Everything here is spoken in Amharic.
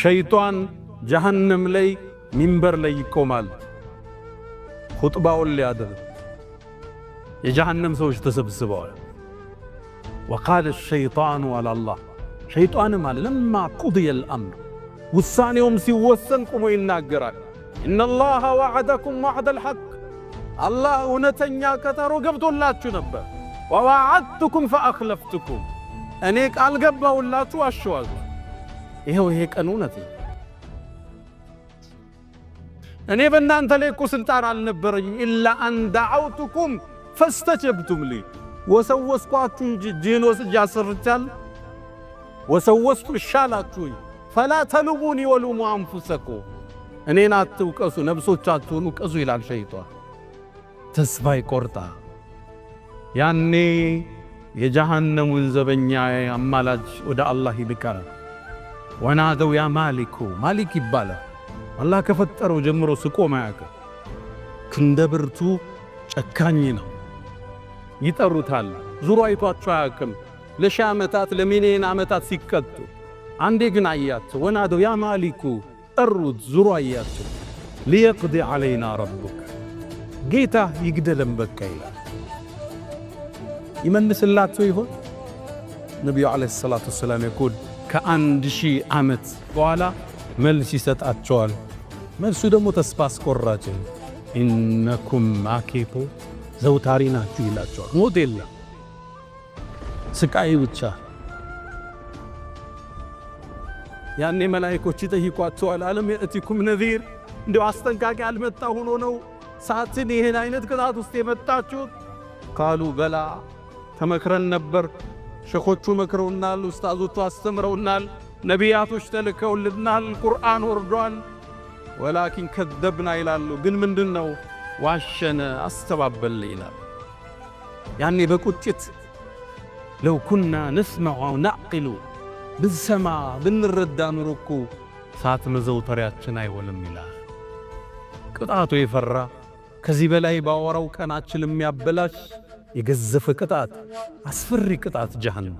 ሸይጣን ጀሃነም ላይ ሚንበር ላይ ይቆማል፣ ኹጥባውን ሊያደርግ። የጀሃነም ሰዎች ተሰብስበዋል። وقال الشيطان አለ አላህ፣ ሸይጣንም አለ لما قضي الأمر፣ ውሳኔውም ሲወሰን ቁሞ ይናገራል። إن الله وعدكم وعد الحق፣ አላህ እውነተኛ ቀጠሮ ገብቶላችሁ ነበር። ووعدتكم فأخلفتكم፣ እኔ ቃል ገባሁላችሁ፣ ዋሸኋችሁ። ይኸው ይሄ ቀን እውነት ነው። እኔ በእናንተ ላይ እኮ ስልጣን አልነበረኝም። إلا أن دعوتكم فاستجبتم لي፣ ወሰወስኳችሁ እንጂ ጂን ወስጄ አሰርቻለሁ። ወሰወስኩ እሻላችሁኝ። فلا تلوموني ولوموا أنفسكم፣ እኔን አትውቀሱ፣ ነፍሶቻችሁን ውቀሱ ይላል ሸይጣን። ተስፋ ይቆርጣል። ያኔ የጀሃነሙን ዘበኛ አማላጅ ወደ አላህ ይልካል። ونادوا يا مالك፣ ማሊክ ይባላል። አላህ ከፈጠረው ጀምሮ ስቆ ማያውቅ ክንደ ብርቱ ጨካኝ ነው። ይጠሩታል። ዙሮ አይቷቸው አያውቅም። ለ1000 ዓመታት፣ ለሚሊዮን ዓመታት ሲቀጡ፣ አንዴ ግን አያቸው። ونادوا يا مالك፣ ጠሩት። ዙሮ አያቸው። ليقض علينا ربك፣ ጌታ ይግደለን በቃ ይላል። ይመልስላቸው ይሆን? ነቢዩ عليه الصلاة والسلام يقول ከ1000 ዓመት በኋላ መልስ ይሰጣቸዋል። መልሱ ደግሞ ተስፋ አስቆራጭ፣ إنكم ماكثون፣ ዘውታሪ ናችሁ ይላቸዋል። ሞት የለም፣ ስቃይ ብቻ። ያኔ መላኢኮች ይጠይቋቸዋል። ألم يأتكم نذير፣ እንዲያው አስጠንቃቂ አልመጣ ሆኖ ነው ሳትን ይህን አይነት ቅጣት ውስጥ የመጣችሁት? قالوا بلى፣ ተመክረን ነበር። ሸኾቹ መክረውናል፣ ኡስታዞቹ አስተምረውናል፣ ነቢያቶች ተልከውልናል፣ ቁርአን ወርዷል። ولكن كذبنا ይላሉ። ግን ምንድን ነው፣ ዋሸነ፣ አስተባበል ይላል። ያኔ በቁጭት لو كنا نسمع أو نعقل፣ ብንሰማ ብንረዳ ኑሮ እኮ እሳት መዘውተሪያችን አይሆንም ይላል። ቅጣቱ የፈራ፣ ከዚህ በላይ ባወራው ቀናችን የሚያበላሽ የገዘፈ ቅጣት፣ አስፈሪ ቅጣት ጀሃነም።